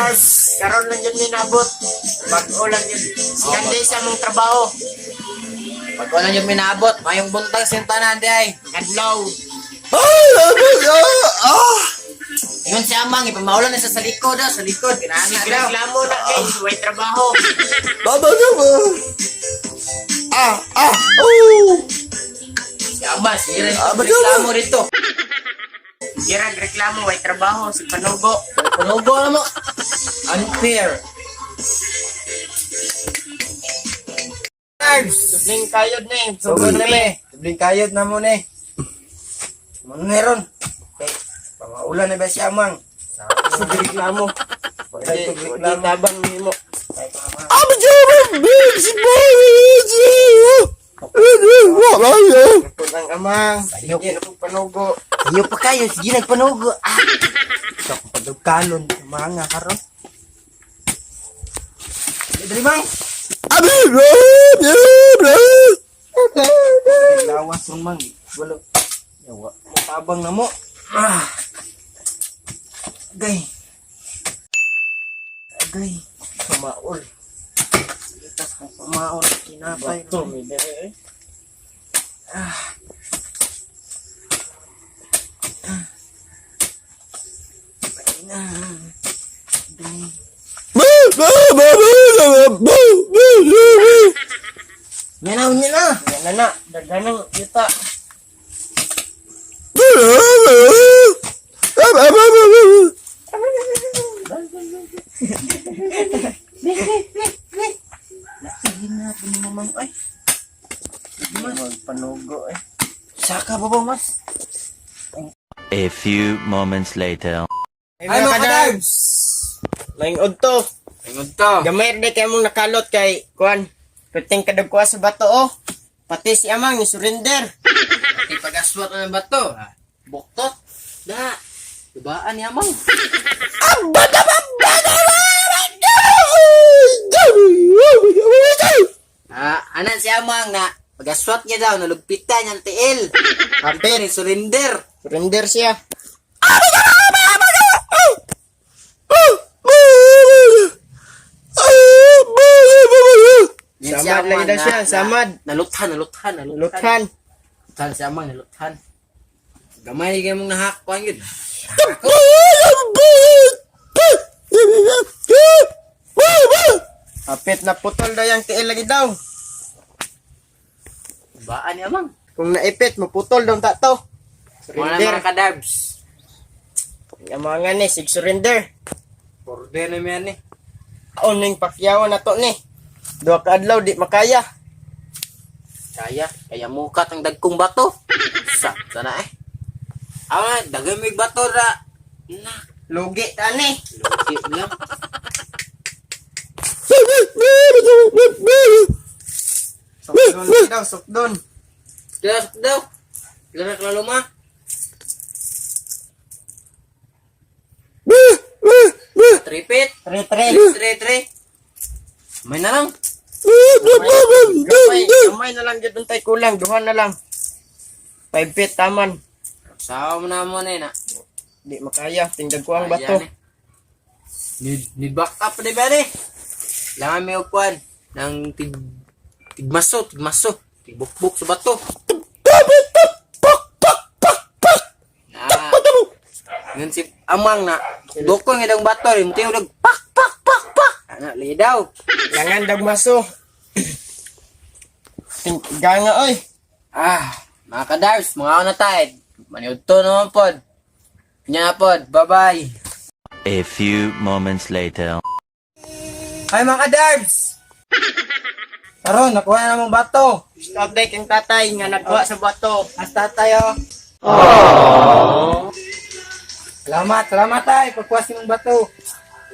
Kadarbs! Karon lang yun minabot. Bago lang yun. Second day sa among trabaho. Pag wala nyo minabot, mayong buntag sa tanan di ay. Adlaw. Yun si Amang, ipamaulan na siya sa likod ah, sa likod. Kinahanglan Sige, daw. reklamo na kay way trabaho. Ah, ah, oh! Si Amang, sige rin. Ah, ba't Reklamo dito. Girag reklamo way trabaho si panugo. Panugo na mo. Unfair. Carbs! Dubling kayod ni. Sugod na me. Dubling kayod na mo ni. Mo meron. Okay. Pamaulan na ba si Amang? Sige reklamo. Wala Di itong di reklamo. tabang nimo. Kung ang amang, Sayo. sige na kong panugo. Iyo pa kayo, sige nagpanugo. Ah. Sa akong pagdugkalon, mga karon. Dali mang. Lawas rong mang. Wala. Yawa. Tabang na mo. Ah. Agay. Agay. Pamaol. Itas kong pamaon kinapay. Bato mi dere eh. Ay na. Agay. Yan na, yan na. Yan na na, daghanang yuta. Sige na, pinamamang ay. Magpanugo eh. Saka ba ba mas? A few moments later. Ay mga kadarbs! Maing udto. Ingod to. Gamay di kay mong nakalot kay kuan. Piting kadagkuha sa bato oh. Pati si Amang ni surrender. Pati pag-aswat na ng bato. Ah. Buktot. Da. Dubaan niya, Amang. Ah, anan si Amang na pag-aswat niya daw, nalugpitan niyang tiil. Kapit, surrender. Surrender siya. Yan si Samad Amang lagi daw na- siya, samad. Naluthan, naluthan, naluthan. Luthan. Naluthan si Amang, naluthan. Gamay kayo mong nahakwan yun. Kapit na putol daw yung tiil lagi daw. Dubaan niya, Amang. Kung naipit, maputol daw ang tato. Mga Surrender. mga kadarbs. Amangan ni, sig surrender. Borde na yan eh. Uning pakyawan na to ni. Duha ka adlaw di makaya. Kaya, kaya mukat ang dagkong bato. Sa, sana eh. Ah, dagamig bato ra. Na, Lugi ta ni. lugi lang. Sukdon daw, sukdon. Kila daw. Kila na kaluma. Tripit. Tre-tre. Tre, tre. May na lang. Gamay, gamay na lang gyud untay kulang, duha na lang. 5 feet taman. Sawa mo na mo na yun, ah. Di makaya, tingdag ko ang bato. Ayan, eh. Need back up na ba eh? Langan may upuan ng tigmaso, tigmaso, tigbukbuk sa bato. Na, yun si Amang na, dukong nga daw bato, yung tiyo dag pak pak pak pak. Ana lidaw. Langan dag maso. Ting ganga oy. Ah, mga kadars, mga na tayo. Maniud to naman pod. Nya pod, bye-bye. A few moments later. Ay mga kadarbs! Karon, nakuha na mong bato. Stop day kang tatay nga nagkuha sa bato. Hasta tayo. Salamat, salamat tay. Pagkuha si mong bato.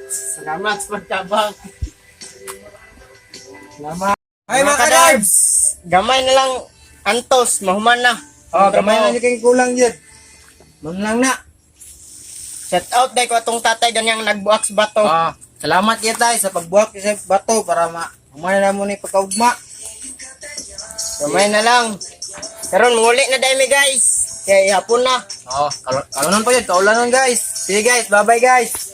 Salamat sa pagtabang. Salamat. Ay mga kadarbs! Gamay na lang antos, mahuman na. Oh, gamay na niyo kayong kulang yun. Nun lang na. Shout out day ko atong tatay ganyang nagbuak sa bato. Ah, salamat ya tay sa pagbuhak sa bato para ma humana na mo ni pagkaugma. Gamay na lang. Karon manguli na dai mi guys. Kay hapon na. Oh, kalunon pa yun, kaulanon guys. See you guys, bye-bye guys.